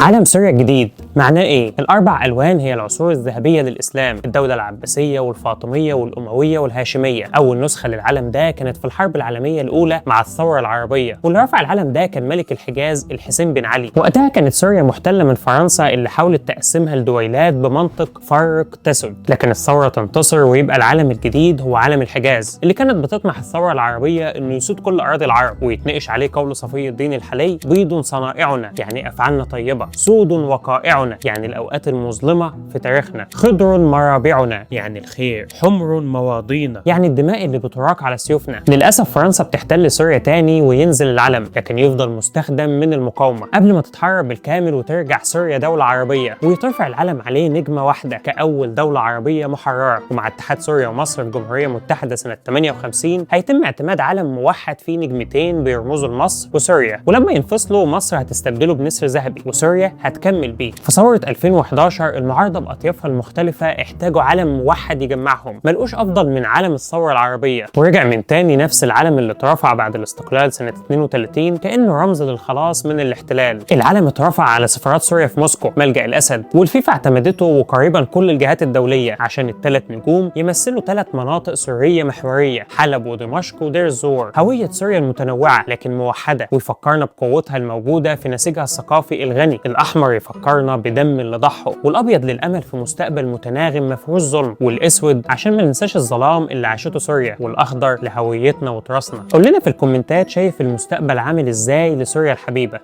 علم سوريا الجديد معناه ايه؟ الاربع الوان هي العصور الذهبية للاسلام، الدولة العباسية والفاطميه والامويه والهاشميه. اول نسخه للعلم ده كانت في الحرب العالمية الاولى مع الثورة العربية، واللي رفع العلم ده كان ملك الحجاز الحسين بن علي. وقتها كانت سوريا محتلة من فرنسا اللي حاولت تقسمها لدويلات بمنطق فرق تسد، لكن الثورة تنتصر ويبقى العلم الجديد هو علم الحجاز اللي كانت بتطمح الثورة العربية انه يسود كل اراضي العرب، ويتنقش عليه قول صفي الدين الحلي: بيض صنائعنا يعني افعالنا طيبة، سود وقائعنا يعني الاوقات المظلمة في تاريخنا، خضر مرابعنا يعني الخير، حمر مواضينا يعني الدماء اللي بتراق على سيوفنا. للاسف فرنسا بتحتل سوريا تاني وينزل العلم، لكن يفضل مستخدم من المقاومة قبل ما تتحرر بالكامل وترجع سوريا دولة عربية، ويترفع العلم عليه نجمه واحدة كاول دولة عربية محرره. ومع اتحاد سوريا ومصر في جمهورية متحدة سنة 58 هيتم اعتماد علم موحد فيه نجمتين بيرمزوا لمصر وسوريا، ولما ينفصلوا مصر هتستبدله بنسر ذهبي وسوريا هتكمل بيه. في ثورة 2011 المعارضة بأطيافها المختلفة احتاجوا علم موحد يجمعهم، ملقوش أفضل من علم الثورة العربية، ورجع من تاني نفس العلم اللي اترفع بعد الاستقلال سنة 32 كأنه رمز للخلاص من الاحتلال. العلم اترفع على سفارات سوريا في موسكو ملجأ الأسد، والفيفا اعتمدته وقريبا كل الجهات الدولية عشان الثلاث نجوم يمثلوا 3 مناطق سورية محورية: حلب ودمشق ودير الزور. هوية سوريا المتنوعة لكن موحدة، ويفكرنا بقوتها الموجودة في نسيجها الثقافي الغني. الأحمر يفكرنا بدم اللي ضحوا، والأبيض للأمل في مستقبل متناغم ما فيهوش ظلم، والأسود عشان ما ننساش الظلام اللي عاشته سوريا، والأخضر لهويتنا وتراثنا. قول لنا في الكومنتات شايف المستقبل عامل ازاي لسوريا الحبيبة.